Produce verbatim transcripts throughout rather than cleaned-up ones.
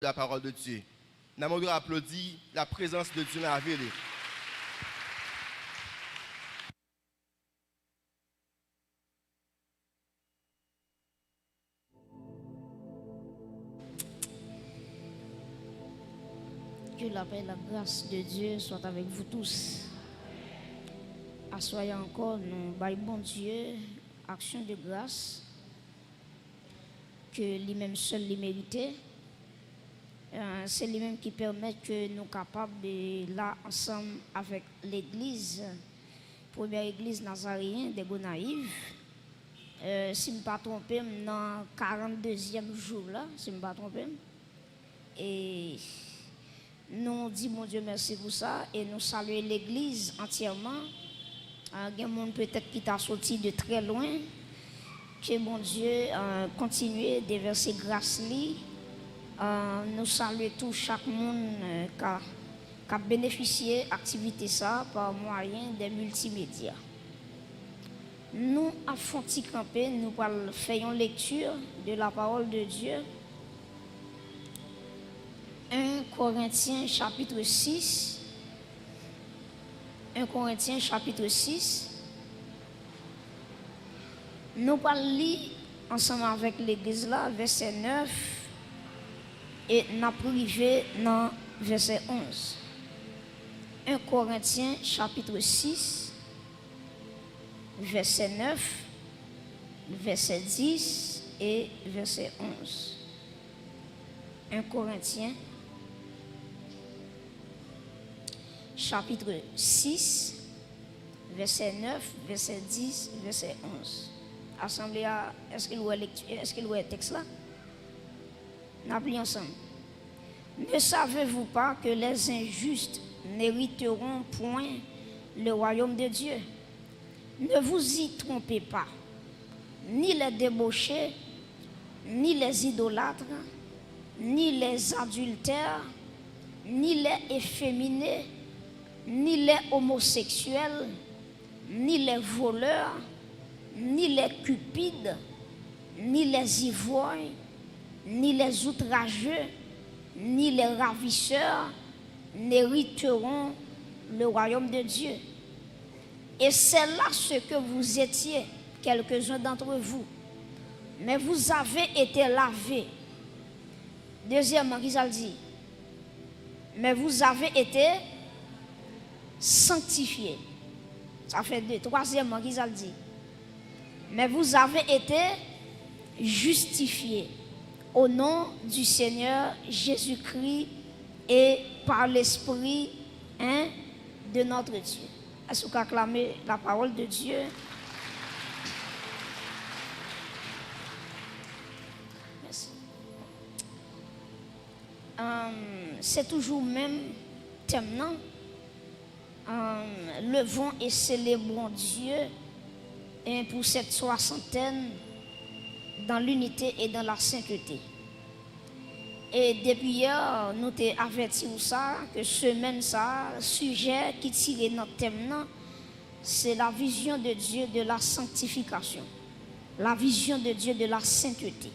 la parole de Dieu. N a mande w aplodi la prezans de Dye nan lavi li. Que la paix et la grâce de Dieu soient avec vous tous. Aswè a ankò, nou bay Bondye aksyon de gras ke li menm sèl li merite. Euh, se li menm ki pèmèt ke nou kapab, eh, la ansanm avèk legliz, premyè legliz nazareyen de Gonayiv. Euh, si m pa twonpe m, nan karanndezyèm jou la, si m pa twonpe m. E nou di Bondye mèsi pou sa e nou salye legliz antyèman. Ah, gen moun petèt ki ta soti de trè lwen. Ke Bondye, ah, kontinye devèse gras li. Ah, nou salye tou chak moun, eh, ka, k ap benefisye aktivite sa pa mwayen de miltimedya. Nou ap fè yon ti kanpe, nou pral fè yon lekti de la parole de Dieu. En Korentyen chapit sis. En Korentyen chapit sis. Nou pral li ansanm avèk legliz la, vèsè nèf, e n ap rive nan vèsè onz. En Korentyen chapit sis, vèsè nèf, vèsè dis e vèsè onz. En Korentyen, chapit sis, vèsè nèf, vèsè dis, vèsè onz. Asanble a, èske l wè lekti, èske l wè tèks la? N ap li ansanm. Ne savez-vous pas que les injustes n'hériteront point le royaume de Dieu? Ne vous y trompez pas, ni les débauchés, ni les idolâtres, ni les adultères, ni les efféminés, ni les homosexuels, ni les voleurs, ni les cupides, ni les ivrognes, ni les outrageux, ni les ravisseurs n'hériteront le royaume de Dieu. Et c'est là ce que vous étiez, quelques-uns d'entre vous. Mais vous avez été lavés. Dezyèmman, ki sa l di? Mais vous avez été sanctifiés. Sa fè de. Twazyèmman, ki sa l di? Mais vous avez été justifiés au nom du Seigneur Jésus-Christ et par l'Esprit, hein, de notre Dieu. Èske w ka aklame la parole de Dieu? Mèsi. Ahn, se toujou menm tèm nan. Ahn, levons et célébrons Dieu, hein, pour cette soixantaine dans l'unité et dans la sainteté. E depi yè, nou te avèti w sa, ke semèn sa, sijè ki tire nan tèm nan, se la vision de Dieu de la sanctification. La vision de Dieu de la sainteté.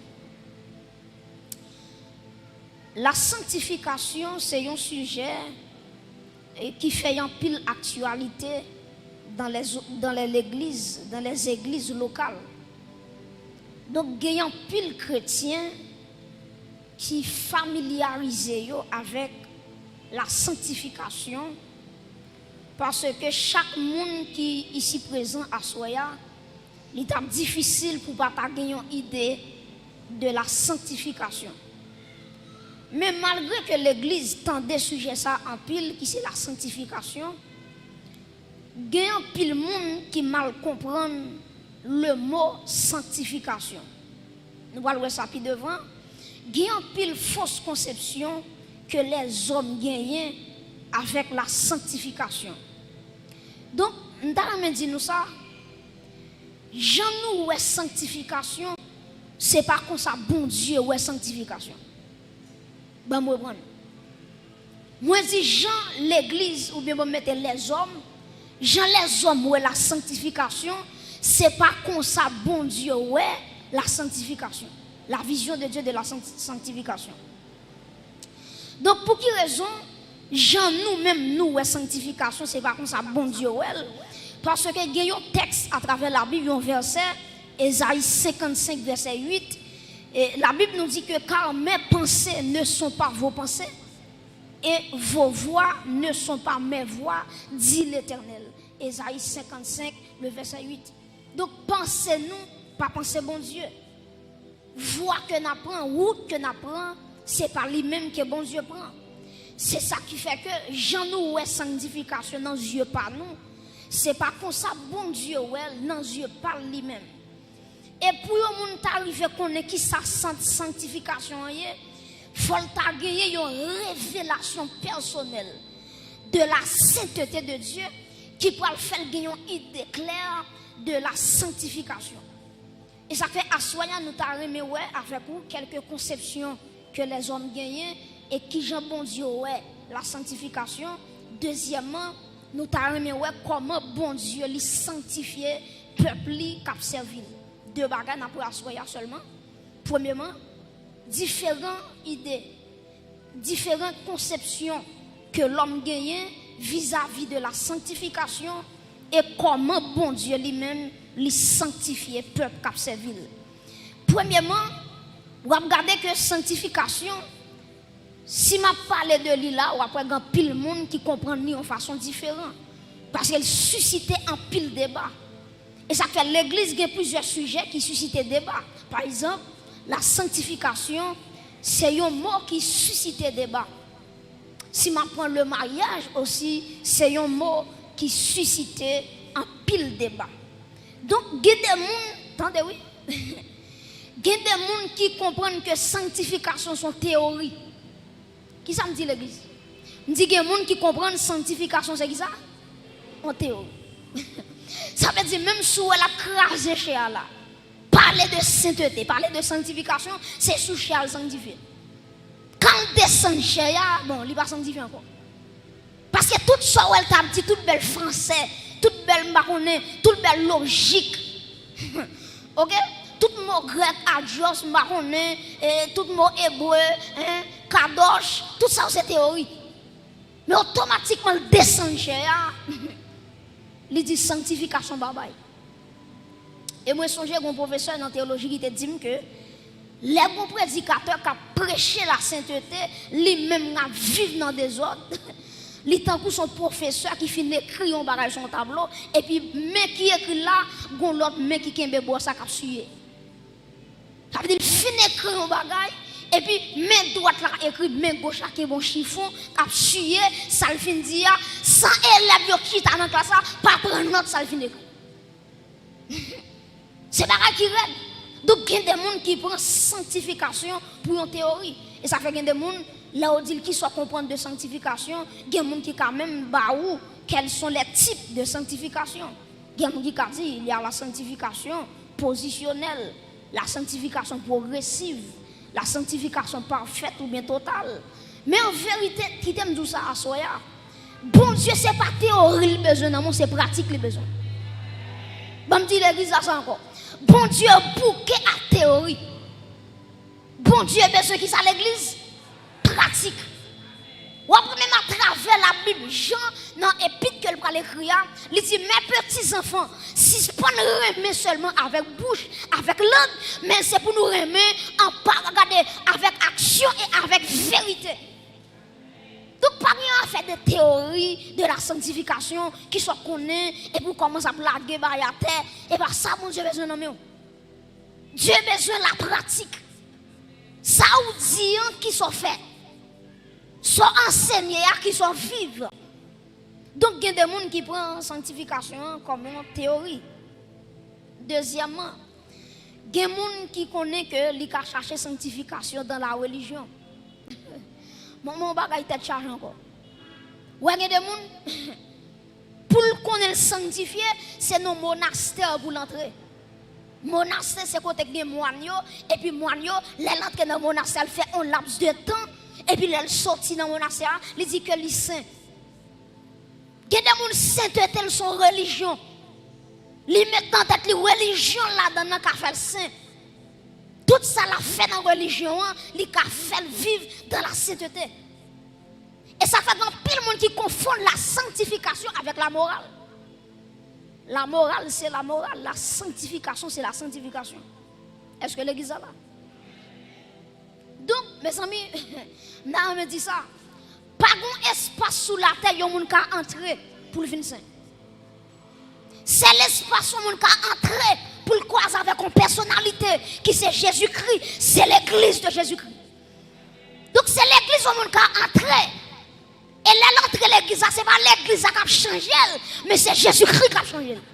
La sanctification, se yon sijè, eh, ki fè anpil aktyalite dans les, dans les églises, dans les églises locales. Donk, gen anpil kretyen ki familyarize yo avèk la sanktifikasyon, paske chak moun ki isi prezan aswè a, li t ap difisil pou pa ta gen yon ide de la sanctification. Men malgre ke legliz tande sijè sa anpil, ki se la sanktifikasyon, gen anpil moun ki mal konprann le mo sanktifikasyon. Nou pral wè sa pi devan. Gen anpil fos konsepsyon ke lèzòm genyen avèk la sanktifikasyon. Donk, m ta renmen di nou sa, jan nou wè sanktifikasyon, se pa konsa Bondye wè sanktifikasyon. Ban m reprann. Mwen di jan legliz, oubyen ban m mete lèzòm, jan lèzòm wè la sanktifikasyon, se pa konsa Bondye wè la sanktifikasyon. La vision de Dieu de la sank-, sanctification. Donk, pou ki rezon, jan nou menm nou wè sanktifikasyon, se pa konsa Bondye wè l? Paske gen yon tèks atravè Labib, yon vèsè, Ezayi senkannsenk, vèsè uit, e Labib nou di ke, car mes pensées ne sont pas vos pensées, et vos voies ne sont pas mes voies, dit l'Éternel. Ezayi senkannsenk, le vèsè uit. Donk, panse nou pa panse Bondye. Vwa ke n ap pran, wout ke n ap pran, se pa li menm ke Bondye pran. Se sa ki fè ke jan nou wè sanktifikasyon nan zye pa nou, se pa konsa Bondye wè l nan zye pa l li menm. E pou yon moun ta rive konnen kisa sant-, sanktifikasyon an ye, fò l ta genyen yon revelasyon pèsonèl de la sainteté de Dieu ki pral fè l gen yon ide klè de la sanktifikasyon. E sa k fè aswè a nou ta renmen wè avèk ou kèlke konsepsyon ke lèzòm genyen e kijan Bondye wè la sanktifikasyon. Dezyèmman, nou ta renmen wè kòman Bondye li sanktifye pèp li k ap sèvi l. De bagay n ap wè aswè a sèlman. Premyèman, diferan ide, diferan konsepsyon ke lòm genyen vizavi de la sanktifikasyon e kòman Bondye li menm li sanktifye pèp k ap sèvi l. Premyèman, w ap gade ke sanktifikasyon, si m ap pale de li la, w ap wè gen anpil moun ki konprann li yon fason diferan. Paske l sisite anpil deba. E sa k fè legliz gen plizyè sijè ki sisite deba. Pa egzanp, la sanktifikasyon se yon mo ki sisite deba. Si m ap pran le maryaj osi, se yon mo ki sisite anpil deba. Donk, gen de moun, tande wi, gen de moun ki konprann ke sanktifikasyon se yon teyori. Kisa m di legliz? M di gen moun ki konprann sanktifikasyon se kisa? Yon teyori. Sa vle di menm si w wè l ap kraze chè a la, pale de sentete, pale de sanktifikasyon, se sou chè a l sanktifye. Kan l desann chè a, bon, li pa sanktifye ankò. Paske tout sa w wè l t ap di, tout bèl fransè, tout bèl m pa konnen, tout bèl lojik. Oke? Tout mo grèk, adios, m pa konnen, e, tout mo ebre, en, kadosh, tout sa yo se teyori. Men otomatikman l desann chè a, li di sanktifikasyon babay. E mwen sonje gen yon pwofesè nan teyoloji ki te di m ke lè gen yon predikatè k ap preche lasentete, li menm k ap viv nan dezòd, li tankou se yon pwofesè ki fin ekri yon bagay sou yon tablo, epi men ki ekri l la, gen yon lòt men ki kenbe bò sa k ap siye. Sa vle di l fin ekri yon bagay, epi men dwat la ekri, men goch la kenbe yon chifon, k ap siye sa l fin di a, san elèv yo ki chita nan klas la pa pran nòt sa l fin ekri. Se bagay ki rèd. Donk, gen de moun ki pran sanktifikasyon pou yon teyori. E sa fè gen de moun, lè w di l kisa w konprann de sanktifikasyon, gen moun ki ka menm ba ou quels sont les types de sanctification. Gen moun ki ka di, il y a la sanctification positionnelle, la sanctification progressive, la sanctification parfaite oubyen totale. Men an verite, kite m di w sa aswè a, Bondye se pa teyori l bezwen nan men w, se pratik li bezwen. Ban m di legliz la sa ankò. Bondye bouke ak teyori. Bondye bezwen kisa legliz? Pratik. W ap wè menm atravè Labib, Jan nan epit ke l pral ekri a, li di, mes petits enfants, sispann renmen sèlman avèk bouch, avèk lang, men se pou nou renmen an pa, gade, avèk aksyon e avèk verite. Donk, pa gen afè de teyori de la sanktifikasyon, kisa w konnen, epi w kòmanse ap lage bagay atè, e pa sa Bondye bezwen nan men w. Dye bezwen la pratik. Sa w di an, kisa w fè? Sa w ansenye a, kisa w viv? Donk, gen de moun ki pran sanktifikasyon an kòm yon teyori. Dezyèmman, gen moun ki konnen ke li ka chache sanktifikasyon dans la religion. Bon, bon, bagay tèt chaje ankò. Wè, gen de moun, pou l konnen l sanktifye, se nan monastè pou l antre. Monastè se kote k gen mòn yo, epi mòn yo, lè l antre nan monastè, l fè yon laps de tan, epi lè l soti nan monastè a, li di ke li sen. Gen de moun, sentete l se yon relijyon. Li met nan tèt li relijyon l ladan nan ka fè l sen. Tout sa l ap fè nan relijyon an, li ka fè l viv dans la sainteté. E sa fè gen anpil moun ki konfonn la sanctification avec la morale. La morale, c'est la morale. La sanctification, c'est la sanctification. Èske legliz la la? Donk, mezanmi, m ta renmen di sa. Pa gon espas sou latè yon moun ka antre pou l vin sen. Sèl espas yon moun ka antre pou l kwaze avèk yon pèsonalite ki se Jezikri, se legliz de Jezikri. Donk, se legliz yon moun ka antre. E lè l antre legliz la, se pa legliz la k ap chanje l, men se Jezikri k ap chanje l.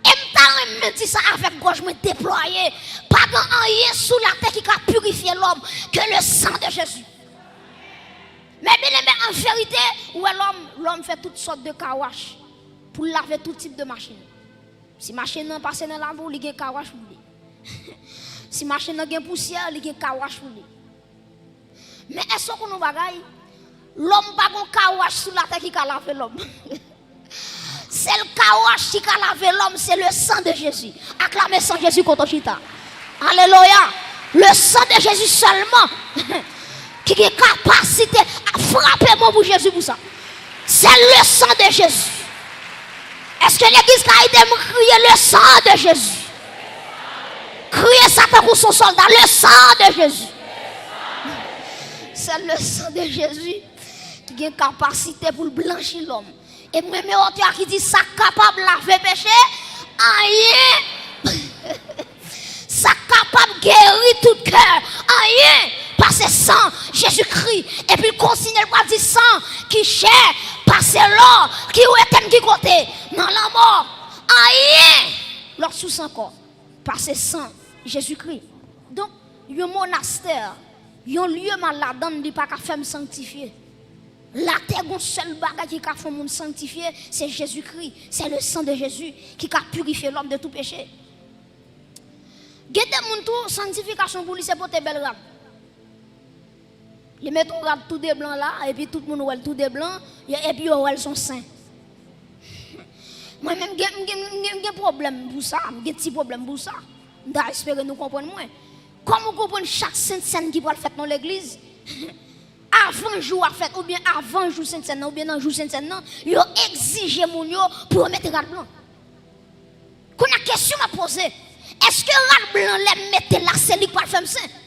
E m ta renmen di sa avèk gòj mwen deplwaye. Pa gen anyen sou latè ki ka pirifye lòm ke le sang de Jésus. Men byeneme, an verite, ou wè lòm, lòm fè tout sòt de car wash pou l lave tout tip de machin. Si machin nan pase nan lavou, li gen car wash pou li. Si machin nan gen pousyè, li gen car wash pou li. Men èske w konn yon bagay? Lòm pa gon car wash sou latè ki ka lave lòm. Sèl car wash ki ka lave lòm, se le sang de Jésus. Aklame san Jezi kote w chita. Alelouya. Le sang de Jésus sèlman ki gen kapasite a frape mwen pou Jezi pou sa. Sèl le sang de Jésus. Èske legliz ka ede m kriye le sang de Jésus? Kriye sa tankou son sòlda, le sang de Jésus. Sèl le sang de Jésus ki gen kapasite pou l blanchi lòm. E m renmen otè a ki di sa k kapab lave peche, anyen. Sa k kapab geri tout kè, anyen pase san Jezikri. Epi l kontinye, l pral di san ki chè pase lò, ki ou etèn ki kote? Nan lanmò. Anyen lòt sous ankò pase san Jezikri. Donk, yon monastè, yon lye m al ladan l, li pa ka fè m sanktifye. Latè gon sèl bagay ki ka fè yon moun sanktifye, se Jezikri, se le sang de Jésus ki ka pirifye lòm de tout peche. Gen de moun tou, sanktifikasyon pou li se pote bèl rad. Li met yon rad tou de blan la, epi tout moun wè l tou de blan, yo, epi yo wè l se yon sen. Mwen menm, m gen, m gen, m gen, m gen pwoblèm pou sa, m gen ti pwoblèm pou sa. M ta espere nou konprann mwen. Kòm ou konprann chak sentsèn ki pral fèt nan legliz, avan jou a fèt, oubyen avan jou sentsèn nan, oubyen nan jou sentsèn nan, yo egzije moun yo pou yo mete rad blan. Kounye a, kesyon m ap poze, èske rad blan lè m mete la, se li k pral fè m sen?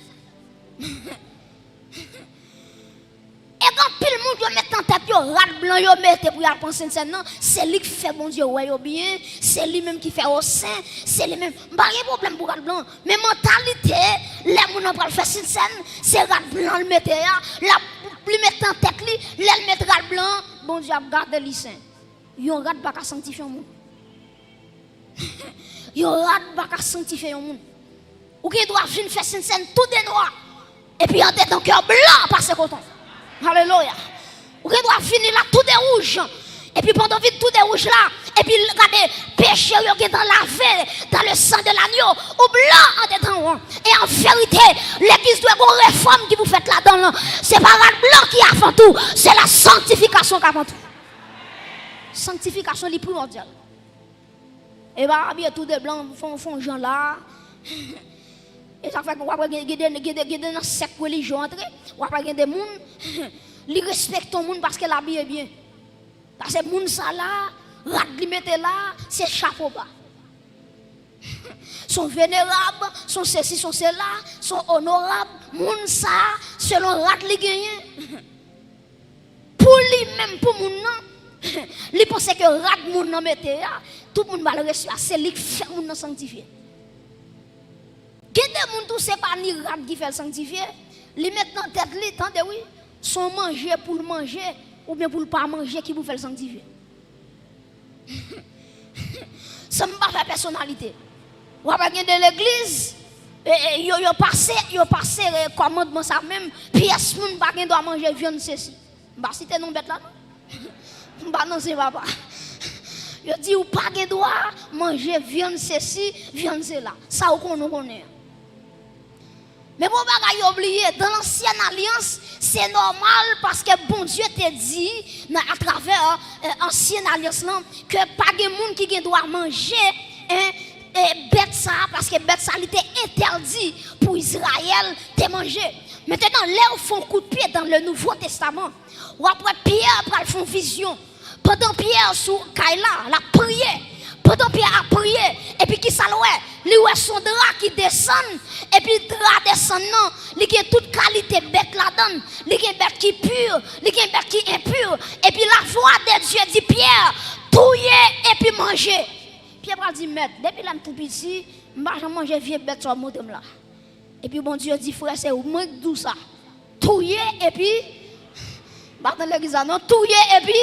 E gen anpil moun yo met nan tèt yo, rad blan yo mete pou y al pran sentsèn nan, se li k fè Bondye wè yo byen, se li menm ki fè yo sen, se li menm. M pa gen pwoblèm pou rad blan, men mantalite lè moun nan pral fè sentsèn, se rad blan l mete a, l ap, li met nan tèt li, lè l met rad blan an, Bondye ap gade li sen. Yon rad pa ka sanktifye yon moun. Yon rad pa ka sanktifye yon moun. Ou gen dwa vin fè sentsèn tou de nwa, epi andedan kè w blan pase koton. Alelouya. Ou gen dwa vini la tou de wouj, epi pandan w vin tou de wouj la, epi gade, peche w yo gentan lave dans le sang de l'agneau. Ou blan andedan w. E an verite, legliz dwe gon refòm ki pou fèt ladan l. Se pa rad blan ki avan tou, se la sanktifikasyon k avan tou. Sanktifikasyon li primòdyal. E pa abiye tou de blan, fon, fon jan la. E sa fè w ap wè gen, gen de, gen de, gen de nan sèk relijye w antre, w ap wè gen de moun, li respekte yon moun paske l abiye byen. Paske moun sa la, rad li mete la, se chapo ba. Se yon venerab, se yon sesi, se yon sela, se yon onorab. Moun sa, selon rad li genyen, pou li menm, pou moun nan, li panse ke rad moun nan mete a, tout moun ba l respe a, se li k fè moun nan sanktifye. Gen de moun tou, se pa ni rad ki fè l sanktifye, li met nan tèt li, tande wi, se yon manje pou l manje, oubyen pou l pa manje ki pou fè l sanktifye. Sa m pa fè pèsonalite. W ap gen de legliz, e, e, yo, yo pase, yo pase, e, kòmandman sa menm, pyès moun pa gen dwa manje vyann sesi. M pa site non bèt la non. M pa nan se papa. Yo di ou pa gen dwa manje vyann sesi, vyann sela. Sa ou konnen, ou konnen. Men bon bagay yo bliye, dan lansyèn alyans, se nòmal paske Bondye te di nan, atravè, e, ansyen alyans lan, ke pa gen moun ki gen dwa manje, en, e, bèt sa a, paske bèt sa a, li te entèdi pou Izrayèl te manje. Mentenan, lè w fè yon kout pye dans le Nouveau Testament, w ap wè Pyè pral fè yon vizyon. Pandan Pyè sou kay la, l ap priye. Pandan Pyè ap priye, epi kisa l wè? Li wè s on dra ki desann, epi dra desann nan, li gen tout kalite bèt ladan l. Li gen bèt ki pi, li gen bèt ki enpi. Epi lavwa de Dye di Pyè, touye epi manje. Pyè pral di, Mèt, depi lè m tou piti, m pa janm manje vye bèt sa w montre m la. Epi Bondye di, frè, se mwen k di w sa. Touye epi, m pa tande legliz la non, touye epi.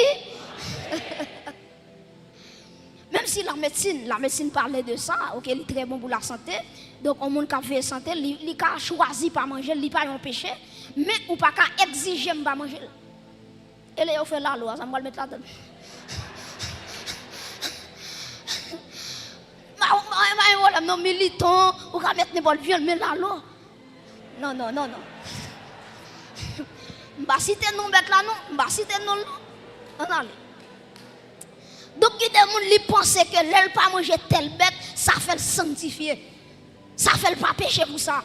Menm si la médecine, la médecine pale de sa, ok, li trè bon pou la sante. Donk, yon moun k ap veye sante, li, li ka chwazi pa manje l, li pa yon peche, men ou pa ka egzije m pa manje l. E lè yo fè lalo a, sa m pral met ladan l. Ma, ma, ma, yon pwoblèm non, militon, ou ka met nenpòt vyann, men lalo. Non, non, non, non. M pa site non bèt la, non. M pa site non l, non. Ann ale. Donk, gen de moun, li panse ke lè l pa manje tèl bèt, sa fè l sanktifye. Sa fè l pa peche pou sa.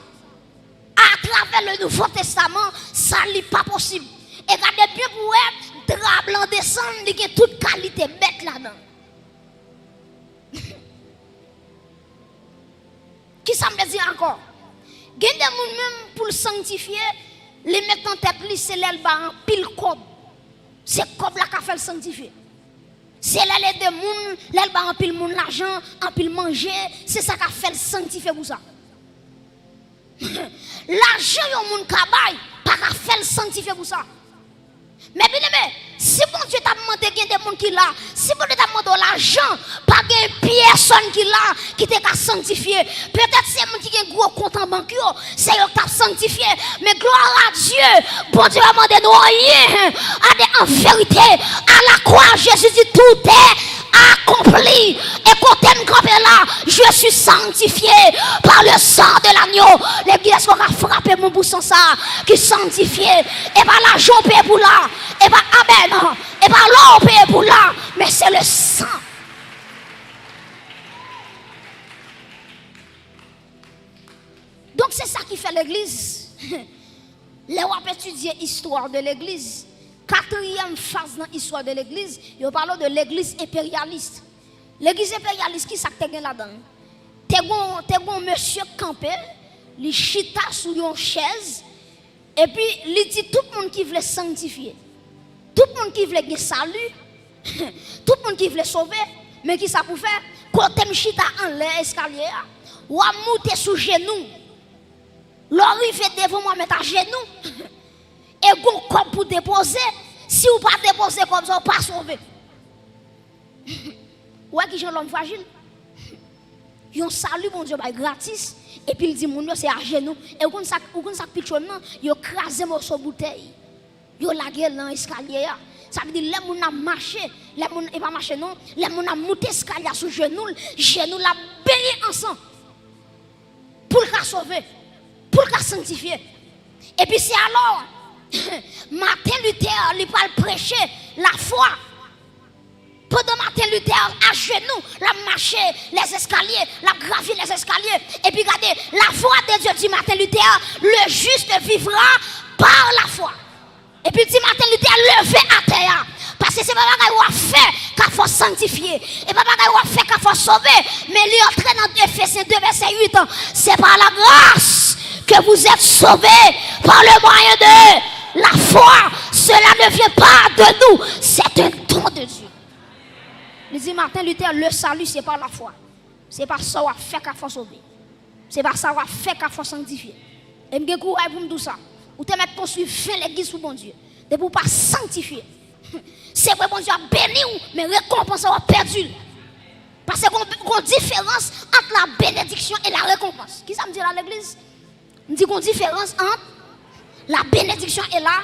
Atravè le Nouvo Testament, sa li pa posib. E gade byen pou wè, dra blan desann, li gen tout kalite bèt ladan l. Kisa m vle di ankò? Gen de moun menm pou l sanktifye, li met nan tèt li se lè l ba anpil kòb. Se kòb la ka fè l sanktifye. Se lè l ede moun, lè l ba anpil moun lajan, anpil manje, se sa ka fè l sanktifye pou sa. Lajan yon moun ka bay, pa ka fè l sanktifye pou sa. Men byeneme, si Bondye t ap mande gen de moun ki la, si Bondye t ap mande w lajan, pa gen pyèsonn ki la ki te ka sanktifye. Petèt se moun ki gen gwo kont an bank yo, se yo k t ap sanktifye. Men glwa a Dye, Bondye pa mande nou anyen. Gade, an verite, à la croix, Jésus dit, tout est accompli. E kote m kanpe la, je suis sanctifié par le sang de l'agneau. Legliz, èske w ka frape bon pou san sa ki sanktifye? E pa lajan w peye pou la, e pa amèn, e pa lò w peye pou la, men se le sang. Donk, se sa ki fè legliz. Lè w ap etidye istwa de legliz, katriyèm faz nan istwa de legliz, yo pale w de legliz enperyalis. Legliz enperyalis, ki sa k te gen ladan l? Te gon, te gon mesye k kanpe, li chita sou yon chèz, epi li di tout moun ki vle sanktifye, tout moun ki vle gen sali, tout moun ki vle sove, men ki sa pou fè? Kote m chita anlè eskalye a, w ap moute sou jenou. Lè w rive devan mwen, mèt ajenou. E gon kòb pou depoze. Si w pa depoze kòb sa, w pa sove. Ou wè kijan lòm frajil? Yon sali Bondye bay gratis, epi l di moun yo se ajenou. E ou konn sa, ou konn sa k pi cho nan? Yo kraze moso boutèy. Yo lage l nan eskalye a. Sa vle di lè moun nan ap mache, lè moun, e pa mache non, lè moun nan ap moute eskalye a sou jenou l, jenou l ap benyen an san. Pou l ka sove, pou l ka sanktifye. Epi se alò, Martin Luther, li pral preche lafwa. Pandan Martin Luther ajenou, l ap mache lèzeskalye, l ap gravye lèzeskalye. Epi gade, la voix de Dieu dit Martin Luther, le juste vivra par la foi. Epi l di Martin Luther leve atè a. Paske se pa bagay w ap fè k ap fè w sanktifye. E pa bagay w ap fè k ap fè w sove. Men li antre nan Efesyen de vèsè uit. C'est par la grâce que vous êtes sauvés par le moyen de la foi. Cela ne vient pas de nous. C'est un don de Dieu. Li di Martin Luther, le salut, c'est par la foi. Se pa sa w ap fè k ap fè w sove. Se pa sa w ap fè k ap fè w sanktifye. E m gen kouraj pou m di w sa. Ou te mèt konstwi ven legliz pou Bondye. Depi w pa sanktifye. Se vre Bondye ap beni w, men rekonpans la w ap pèdi l. Paske gon, gon diferans ant la benediksyon e la rekonpans. Kisa m di la legliz? M di gon diferans ant la benediksyon e la.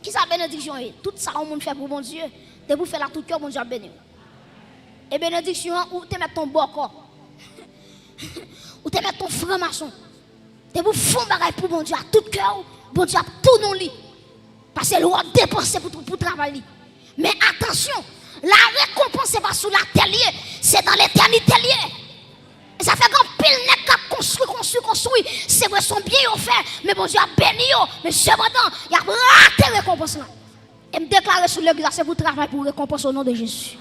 Kisa benediksyon ye? Tout sa yon moun fè pou Bondye, depi w fè l ak tout kè w, Bondye ap beni w. E benediksyon an, ou te mèt ton bòkò. Ou te mèt ton franmason. Depi w fè yon bagay pou Bondye ak tout kè w, Bondye ap tounen w li. Paske l wè w depanse pou, pou travay li. Men atansyon, la rekonpans se pa sou latè l ye, Se nan letènite l ye. E sa fè gen anpil nèg k ap konstwi, konstwi, konstwi. Se vre, se yon byen yo fè, men Bondye ap beni yo. Men sepandan, y ap rate rekonpans lan. E m deklare sou legliz la, se pou travay pou rekonpans o non de Jezi.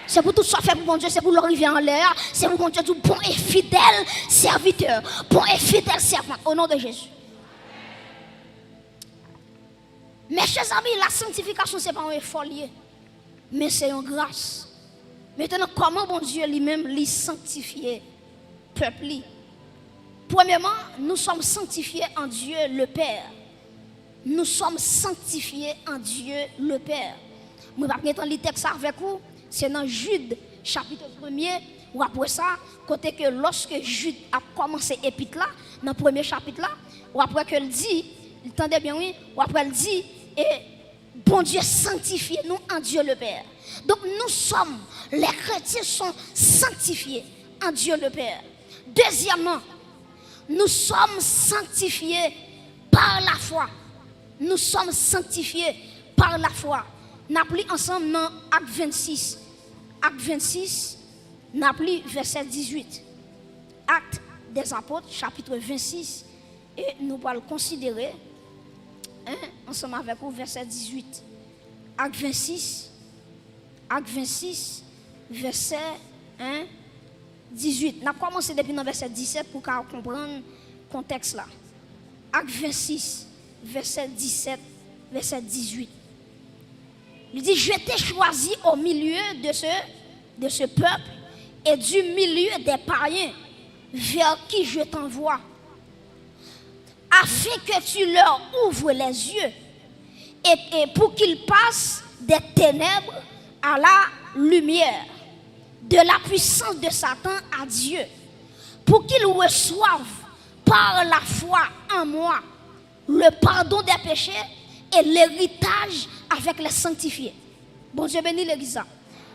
Se pou tout sa w fè pou Bondye, se pou lè w rive anlè a, se pou Bondye di w bon e fidèl sèvitè, bon e fidèl sèvant, o non de Jezi. Mezanmi, la sanktifikasyon se pa yon efò l ye, men se yon gras. Mentnan, kòman Bondye li menm li sanktifye pèp li? Premyèman, nous sommes sanctifiés en Dieu le Père. Nous sommes sanctifiés en Dieu le Père. Mwen p ap gentan li tèks sa avèk ou, se nan Jid, chapit premye, w ap wè sa, kote ke lòske Jid ap kòmanse epit la, nan premye chapit la, w ap wè ke l di, tande byen wi, w ap wè l di, e Bondye sanktifye nou en Dieu le Père. Donc nous sommes, les chrétiens sont sanctifiés en Dieu le Père. Deuxièmement, nous sommes sanctifiés par la foi. Nous sommes sanctifiés par la foi. N ap li ansanm nan Ak vennsis. Ak vennsis, n ap li vèsè dizuit. Actes des Apôtres, chapitre vennsis, e nou pral konsidere, en, ansanm avèk ou, vèsè dizuit. Ak vennsis, Ak vennsis, vèsè, en, dizuit. N ap kòmanse depi nan vèsè disèt pou w ka konprann kontèks la. Ak vennsis, vèsè disèt, vèsè dizuit. Li di, je t'ai choisi au milieu de ce, de ce peuple et du milieu des païens vers qui je t'envoie, afin que tu leur ouvres les yeux et, et pour qu'ils passent des ténèbres à la lumière, de la puissance de Satan à Dieu, pour qu'ils reçoivent par la foi en moi le pardon des péchés et l'héritage avec les sanctifiés. Bondye beni legliz la.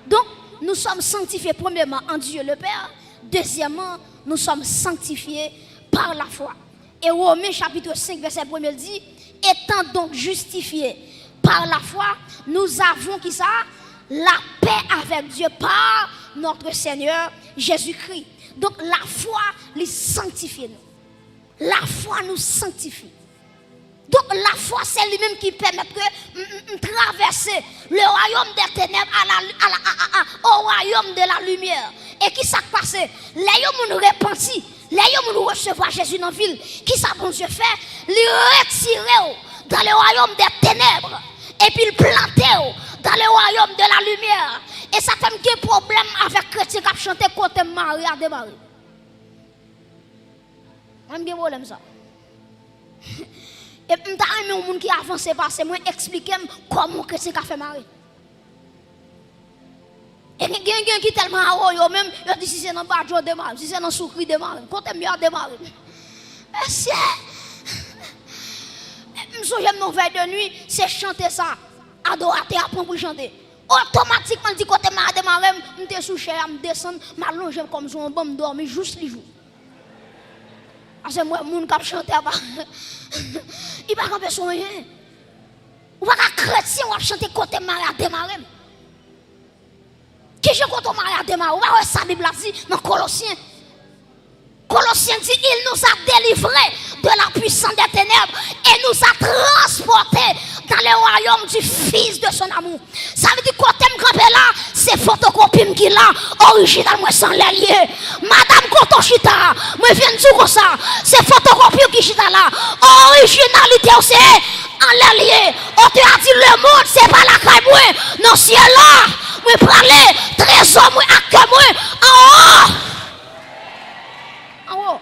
Donk, nous sommes sanctifiés premièrement en Dieu le Père, deuxièmement, nous sommes sanctifiés par la foi. E Women chapit senk vèsè premye l di, étant donc justifiés par la foi, nous avons ki sa? La paix avec Dieu par notre Seigneur Jésus-Christ. Donk, lafwa, li sanktifye nou. Lafwa nou sanktifye. Donk, lafwa, se li menm ki pèmèt ke m, m, m travèse le royaume des ténèbres à la, à la, à, à, à, au royaume de la lumière. E ki sa k pase? Lè yon moun repanti, lè yon moun resevwa Jezi nan vi l, ki sa Bondye fè? Li retire w dans le royaume des ténèbres, epi l plante w dans le royaume de la lumière. E sa fè m gen pwoblèm avèk kretyen k ap chante kote m mare a demare. Mwen, m gen pwoblèm sa. E m ta renmen yon moun ki avanse pase mwen eksplike m kòman yon kretyen ka fè mare. E gen, gen, gen ki tèlman awoyo menm, yo di si se nan Badjo demare m, si se nan Soukri demare m, kote m ye a demare m. Mesye! M sonje m nan vèy de nwi, se chante sa, adoratè a pran pou l chante. Otomatikman, l di kote m a demare m, m te sou chè a, m desann, m alonje m kò m sou yon ban, m dòmi jous li jou. Paske m wè moun k ap chante a pa, li pa kanpe sou anyen. Ou pa ka kretyen, w ap chante kote m mare a demare m. Kijan kote w mare a demare? Ou pa wè sa Bib la di nan Kolosyen? Kolosyen di, il nous a délivrés de la puissance des ténèbres et nous a transportés dans le royaume du Fils de son amour. Sa vle di kote m kanpe la, se fotokopi m ki la, orijinal mwen se anlè l ye. Madanm, kote w chita a, mwen vin di w konsa, se fotokopi w ki chita la, orijinalite w se anlè l ye. On te a di le monde se pa lakay mwen, nan syèl la mwen prale, trezò mwen ak kè mwen anwo. Anwo.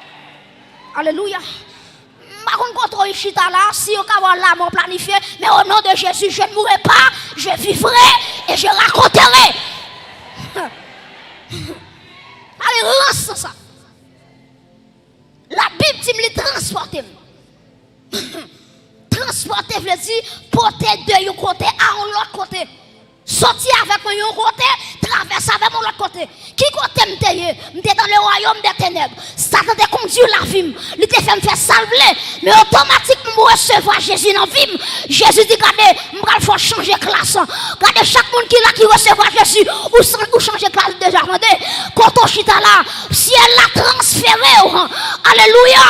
Alelouya. M pa konn kote w chita la, si yo ka ba w lanmò planifye, men au nom de Jésus, je ne mourrai pas, je vivrai et je raconterai. Pale rans sa. Labib di m li transpòte m. Transpòte vle di pote de yon kote a yon lòt kote. Soti avèk mwen yon kote, travèse avè m yon lòt kote. Ki kote m te ye? M te dans le royaume des ténèbres. Satan te kondui lavi m. Li te fè m fè sa l vle. Men otomatikman, m resevwa Jezi nan vi m. Jezi di, "Gade, m pral fè w chanje klas." Gade, chak moun ki la ki resevwa Jezi, ou san-, ou chanje klas deja, tande. Kote w chita la, syèl la transfere w. Alelouya.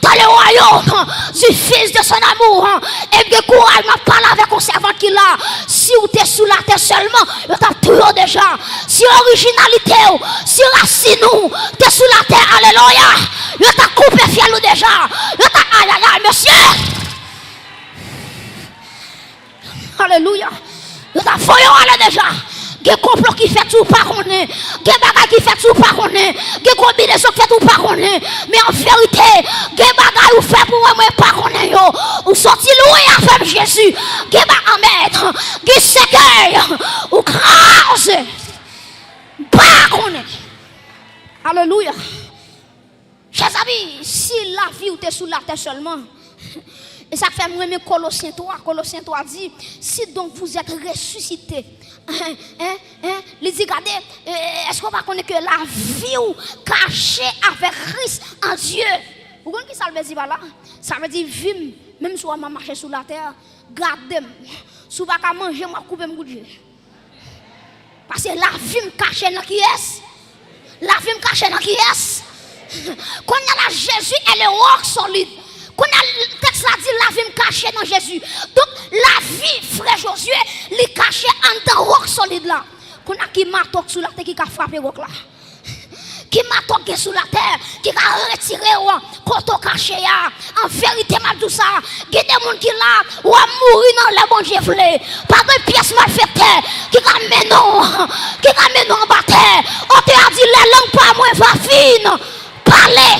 Dans le royaume du Fils de son amour. E m gen kouraj, m ap pale avèk yon sèvant ki la. Si w te sou latè sèlman, yo t ap touye w deja. Si orijinalite w, si rasin ou te sou latè, alelouya, yo t ap koupe fyèl ou deja. Yo t ap, ayayay, mesye! Alelouya! Yo t ap voye w ale deja. Gen konplo ki fèt ou pa konnen. Gen bagay ki fèt ou pa konnen. Gen konbinezon ki fèt ou pa konnen. Men an verite, gen bagay ou fè pou mwen, mwen pa konnen yo. Ou soti lwen avè m, Jezi. Gen ba-, amèn. Gen sèkèy ou kraze. M pa konnen. Alelouya. Chè zanmi, si lavi w te sou latè sèlman, e sa k fè m renmen Kolosyen twa. Kolosyen twa di, "Si donc vous êtes ressuscités." Hein, hein, hein? Li di, gade, eh, èske w pa konnen ke lavi w kache avèk Kris an Dye? Ou konn ki sa l vle di pa la? Sa vle di vi m, menm si w wè m ap mache sou latè, gade m. Si w pa ka manje m, w ap koupe m kout je. Paske lavi m kache nan kiyès? Lavi m kache nan kiyès? Kounye a la, Jezi est le roc solide. Kounye a, tèks la di, lavi m kache nan Jezi. Donk, lavi frè Jozye, li kache anndan wòk solid la. Kounye a, ki mato k sou latè ki ka frape wòk la? Ki mato k gen sou latè ki ka retire w kote w kache a? An verite, m ap di w sa, gen de moun ki la, w ap mouri nan lè Bondye vle. Pa gen pyès malfektè ki ka mennen w, ki ka mennen w anba tè. Otè a di, les langues par moi va fin parler.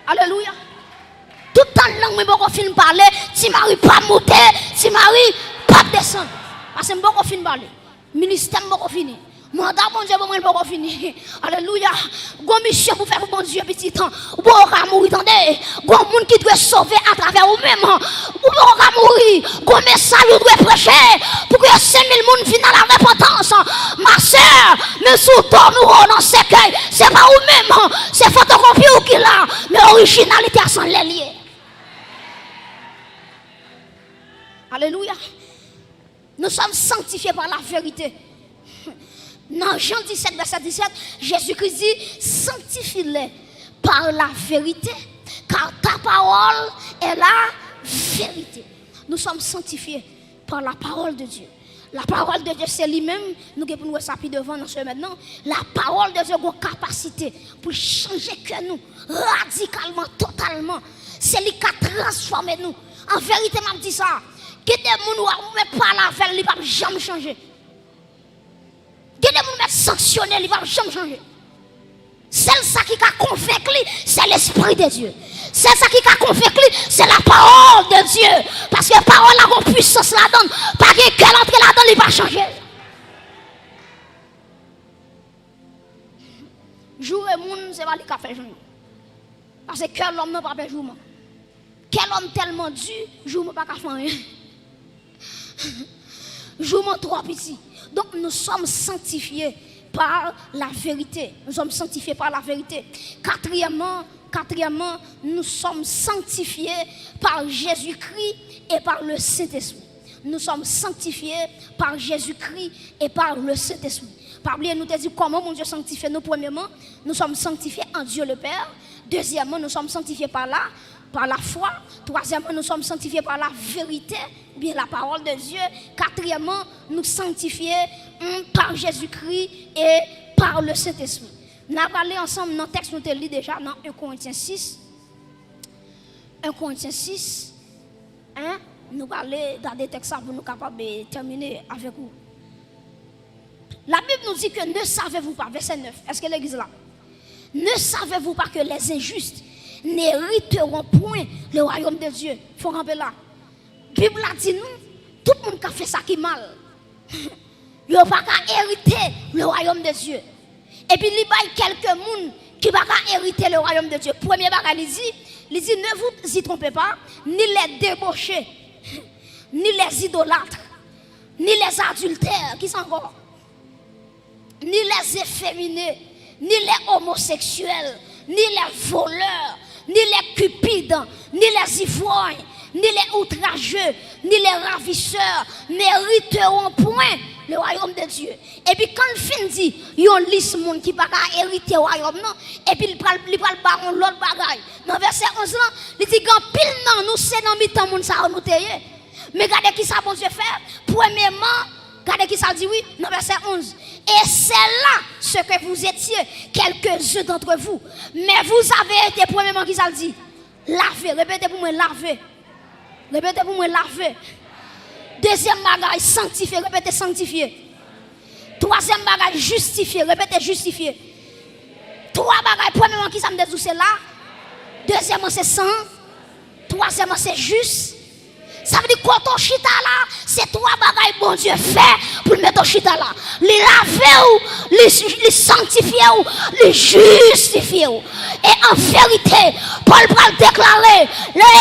Alelouya. Toutan lang mwen poko fin pale, Ti Mari p ap moute, Ti Mari p ap desann. Paske m poko fin pale. Ministè m poko fini. Manda Bondye ban mwen l poko fini. Alelouya. Gon misyon pou fè pou Bondye, pitit. Ou poko ka mouri, tande. Gon moun ki dwe sove atravè ou menm. Ou poko ka mouri. Gon mesaj ou dwe preche pou ke senk mil moun vin nan larepantans. Ma sè, menm si w do nou nan sèkèy, se pa ou menm. Se fotokopi w ki la. Men orijinalite a se anlè l ye. Alelouya. Nous sommes sanctifiés par la vérité. Nan Jan disèt, vèsè disèt, Jezikri di, "Sanctifie-les par la vérité, car ta parole est la vérité." Nous sommes sanctifiés par la parole de Dieu. La parole de Dieu, se li menm, nou gen pou n wè sa pi devan nan semèn nan. La parole de Dieu gen kapasite pou l chanje kè nou radikalman, totalman. Se li k ka transfòme nou. An verite, m ap di sa. Gen de moun w ap mèt pale avè l, li p ap janm chanje. Gen de moun w mèt sanksyone, li p ap janm chanje. Sèl sa ki ka konvenk li, se Lespri de Dye. Sèl sa ki ka konvenk li, se la parole de Dieu. Paske pawòl la gon pwisans ladan l. Pa gen kè l antre ladan l, li pa chanje. Joure moun, se pa li k ap fè jwenn. Paske kè lòm nan pa pè jouman. Kè lòm tèlman di, jouman pa ka fè anyen. Jouman twò piti. Donc, nous sommes sanctifiés par la vérité. Nous sommes sanctifiés par la vérité. Quatrièmement, quatrièmement, nous sommes sanctifiés par Jésus-Christ et par le Saint-Esprit. Nous sommes sanctifiés par Jésus-Christ et par le Saint-Esprit. Pa bliye, nou te di kòman Bondye sanktifye nou. Premyèman, nous sommes sanctifiés en Dieu le Père. Deuxièmement, nous sommes sanctifiés par la, par la foi. Troisièmement, nous sommes sanctifiés par la vérité, oubyen la parole de Dieu. Quatrièmement, nous sanctifiés, hum, par Jésus-Christ et par le Saint-Esprit. N a prale ansanm nan tèks nou te li deja nan en Korentyen sis. En Korentyen sis, en, nou prale gade tèks sa pou nou kapab, eh, tèmine avèk ou. La Bible nous dit que ne savez-vous pas, verset neuf, èske legliz la? Ne savez-vous pas que les injustes n'hériteront point le royaume de Dieu? Fò kanpe la. Bib la di nou, tout moun k ap fè sa ki mal, yo pa ka erite le royaume de Dieu. Epi li bay kèlke moun ki pa ka erite le royaume de Dieu. Premye bagay li di, li di, ne vous y trompez pas, ni les débauchés, ni les idolâtres, ni les adultères, ki sa ankò? Ni les efféminés, ni les homosexuels, ni les voleurs, ni les cupides, ni les ivrognes, ni les outrageux, ni les ravisseurs n'hériteront point le royaume de Dieu. Epi kan l fin di yon lis moun ki pa ka erite wayòm nan, epi li pral, li pral ba yon lòt bagay. Nan vèsè onz lan, li di gen anpil nan nou se nan mitan moun sa yo nou te ye. Men gade ki sa Bondye fè. Premyeman, gade ki sa l di wi, nan vèsè onz. Et c'est là ce que vous étiez, quelques-uns d'entre vous. Mais vous avez été, premyeman, ki sa l di? Lave. Repete pou mwen, lave. Repete pou mwen, lave. Dezyèm bagay, sanktifye. Repete, sanktifye. Twazyèm bagay, jistifye. Repete, jistifye. Twa bagay, premyeman, ki sa m te di w, se la. Dezyèmman, se san. Twazyèmman, se jis. Sa vle di kote w chita la, se twa bagay Bondye fè pou l mete w chita la. Li lave w, li, li sanktifye w, li jistifye w. E an verite, Pòl pral deklare, le,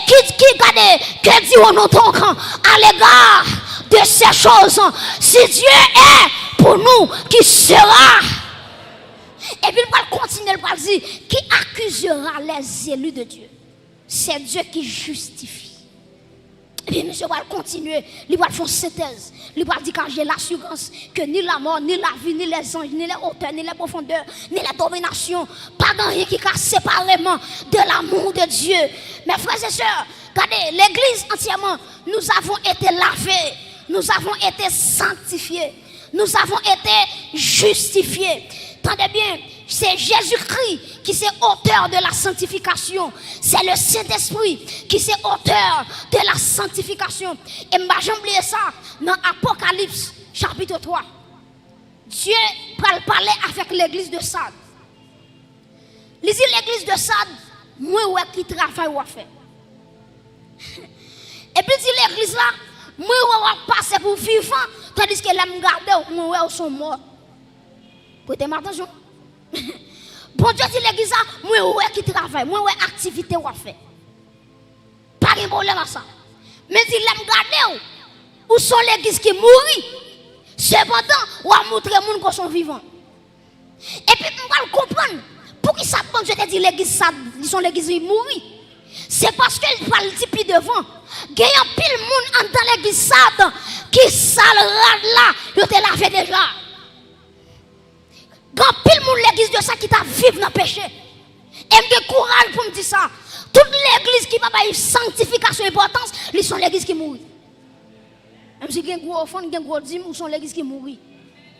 ki, ki gade, que dirons-nous donc à l'égard de ces choses? Si Dieu est pour nous, qui sera? Epi l pral kontinye, l pral di, qui accusera les élus de Dieu? C'est Dieu qui justifie. Epi misye pral kontinye, li pral fè yon sentèz. Li pral di car j'ai l'assurance que ni la mort, ni la vie, ni les anges, ni les hauteurs, ni les profondeurs, ni les dominations, pa gen anyen ki ka separe m de l'amour de Dieu. Mes frères et sœurs, gade, legliz antyèman, nous avons été lavés, nous avons été sanctifiés. Nous avons été justifiés. Tande byen, se Jezikri ki se auteur de la sanctification. C'est le Saint-Esprit qui c'est auteur de la sanctification. E m pa janm bliye sa, nan Apokalips chapit twa, Dye pral pale avèk legliz de Sad. Li di legliz de Sad, mwen wè ki travay w ap fè. Epi l di legliz la, mwen wè w ap pase pou vivan, tandiske lè m gade w, mwen wè w se yon mò. Prete m atansyon. Bondye di legliz la, mwen wè ki travay, mwen wè aktivite w ap fè. Pa gen pwoblèm ak sa. Men di lè m gade w, ou se yon legliz ki mouri. Sepandan, w ap montre moun ke w se yon vivan. Epi m pral konprann poukisa Bondye te di legliz sa, li se yon legliz ki mouri. Se paske l pral di pi devan, gen anpil moun anndan legliz sa ki sal rad la, yo te lave deja. Gen anpil moun legliz de sa ki t ap viv nan peche. E m gen kouraj pou m di sa. Tout legliz ki pa bay sanktifikasyon enpòtans, li se yon legliz ki mouri. Menm si gen gwo ofrann, gen gwo dim, ou se yon legliz ki mouri.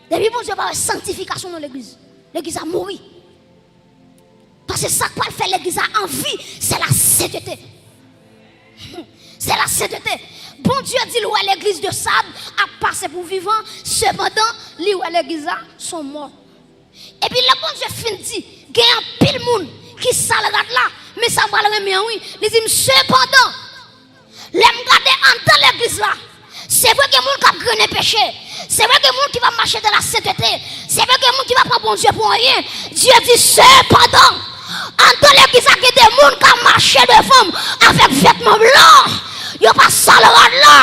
Depi Bondye pa wè sanktifikasyon nan legliz, legliz la mouri. Paske sa k pral fè legliz la anvi, se lasentete. Se lasentete. Bondye di l wè legliz de Sad ap pase pou vivan, sepandan, li wè legliz la se yon mò. Epi lè Bondye fin di, gen anpil moun ki sal rad la, men sa m pral renmen an wi, li di m, sepandan, lè m gade anndan legliz la, se vre gen moun k ap grennen peche, se vre gen moun ki p ap mache nan lasentete, se vre gen moun ki p ap pran Bondye pou anyen. Dye di, sepandan, anndan legliz la gen de moun k ap mache devan m avèk vètman blan, yo pa sal rad la,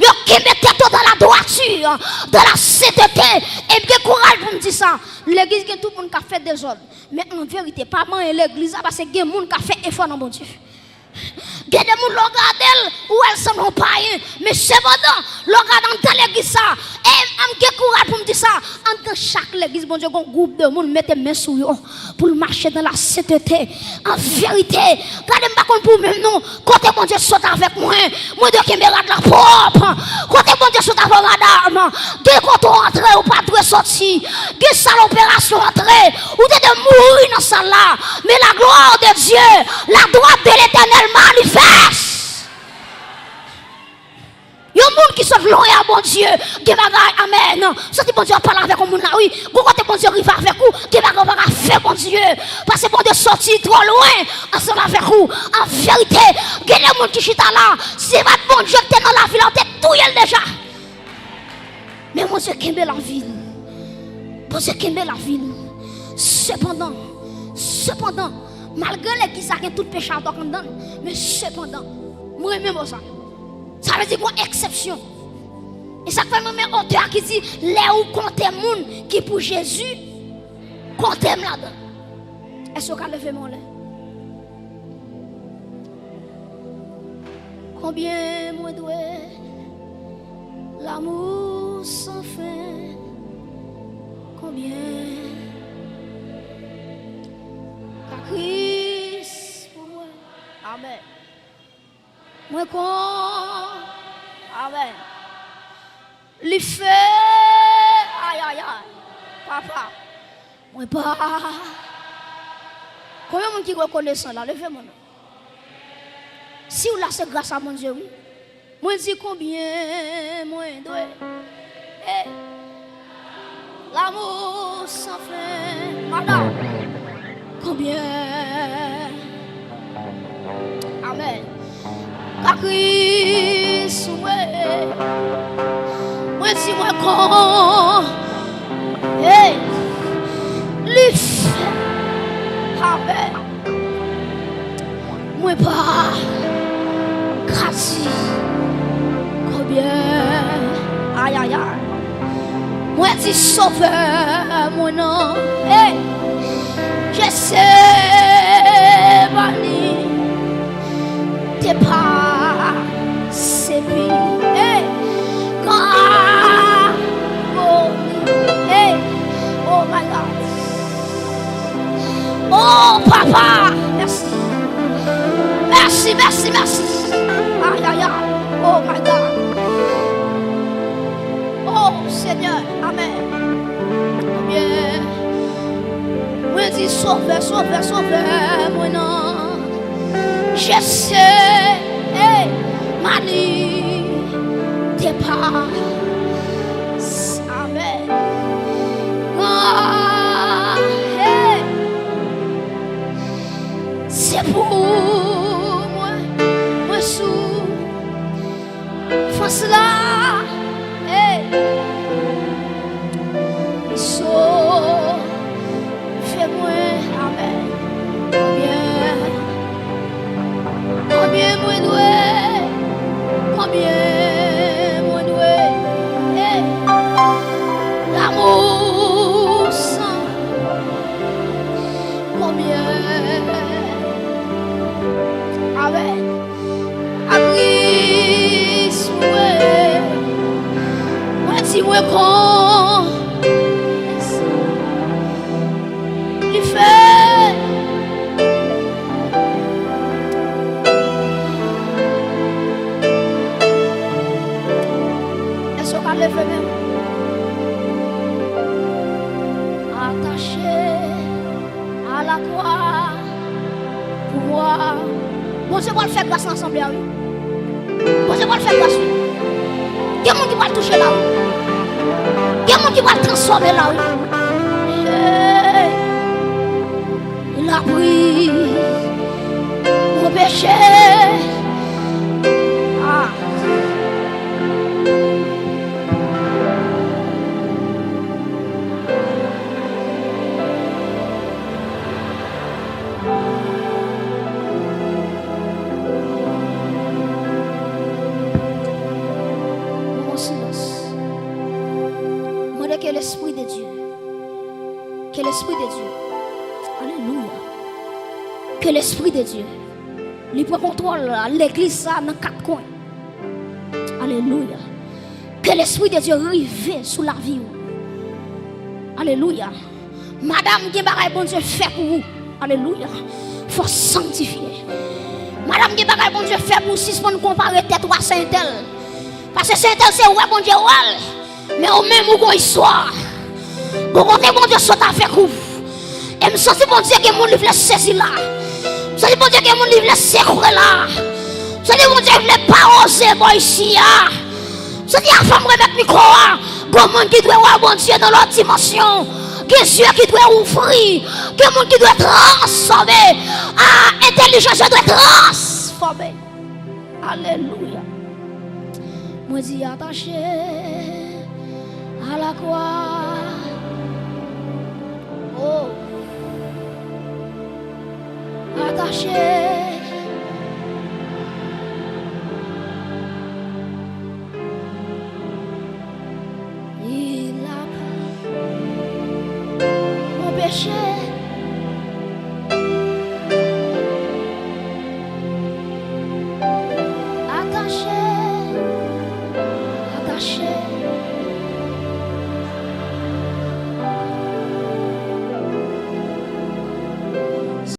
yo kenbe tèt yo dans la droiture, dans la sainteté. E m gen kouraj pou m di sa, legliz gen tout moun k ap fè dezòd, men an verite, pa manyen legliz la, paske gen moun k ap fè efò nan Bondye. Gen de moun, lè w gade l, ou wè l sanble yon payen. Men sepandan, lè w gade anndan legliz sa, e m gen kouraj pou m di sa, anndan chak legliz, Bondye gen yon gwoup de moun, mete men sou yo, pou l mache nan lasentete. An verite, gade, m pa konn pou ou menm non, kote Bondye sot avèk mwen, mwen dwe kenbe rad la pwòp. Kote Bondye sot avèk madanm, gen kote w antre, ou pa dwe soti. Gen sal operasyon antre, ou te dwe mouri nan sal la. Men la gloire de Dieu, la droite de l'Éternel manifeste. Yon moun ki sot lwen a Bondye, gen bagay, amèn. Santi Bondye ap pale avèk yon moun la, wi. Gon kote Bondye rive avèk ou, gen bagay ou pa ka fè Bondye. Paske Bondye soti twò lwen ansanm avèk ou. An verite, gen de moun ki chita la, si se pa t Bondye ki te nan lavi la, yo te touye l deja. Men Bondye kenbe lavi l. Bondye kenbe lavi l. Sepandan, sepandan, malgre legliz la gen tout peche atòk anndan l, men sepandan, mwen renmen mo sa. Sa vle di gon eksepsyon. E sa k fè m renmen otè a ki di, lè ou konte moun ki pou Jezi, konte m ladan. Èske w ka leve men w anlè? Konbyen mwen dwe l'amour sans fin? Konbyen ka Kris pou mwen? Amèn. Mwen kon. Amèn. Li fè. Ayayay. Papa. Mwen pa. Konbyen moun ki rekonesan la? Leve men w non. Si w la, se gras a Bondye, wi. Mwen di konbyen mwen dwe. Hey. L'amour sans fin. Madam. Konbyen? Amèn. Ka Kris mwen. Mwen di mwen kon. Hey. Li fè. Amèn. Mwen pa ka di konbyen. Ayayay. Mwen di Sovè mwen nan. Hey! Jetsemani te pa sepi. Hey! Kalvari. Hey! Oh my God. Oh, papa, mèsi. Mèsi, mèsi, mèsi. Ayayay. Oh, my God. Oh, Senyè. Amèn. Konbyen mwen di Sovè, Sovè, Sovè mwen nan. Jetsemani te pa. Amèn. Ah, hey. Se pou mwen, mwen soufrans la. Hey. Li sove mwen. Amèn. Konbyen? Konbyen mwen dwe? Konbyen mwen dwe? Hey. L'amour sans. Konbyen? Amèn. Ka Kris mwen. Mwen di mwen kon. Li fè. Èske w ka leve men w? Atache à la croix pour moi. Bondye pral fè gras nan asanble a, wi. Bondye pral fè gras, wi. Gen moun ki pral touche la, wi. Gen moun ki pral transfòme la, wi. Hey. Il a pris mon péché. Ah. Moman silans. Mande ke Lespri de Dye, ke Lespri de Dye, alelouya, ke Lespri de Dye, li pran kontwòl legliz sa nan kat kwen. Alelouya. Ke Lespri de Dye rive sou lavi w. Alelouya. Madanm, gen bagay Bondye fè pou ou. Alelouya. Fò w sanktifye. Madanm, gen bagay Bondye fè pou ou. Sispann konpare tèt ou a sè entèl. Paske sè entèl se wè Bondye wè l. Men ou menm ou gon istwa. Gon kote Bondye sot avèk ou. E m santi Bondye gen moun li vle sezi la. M santi Bondye gen moun li vle sekwe la. M santi Bondye vle pa oze bò isi a. M santi avan m remèt mikwo a, gon moun ki dwe wè Bondye nan lòt dimansyon. Gen zye ki dwe ouvri. Gen moun ki dwe transfòme. A, entèlijans yo dwe transfòme. Alelouya. Mwen di atache à la croix. Oh. Atache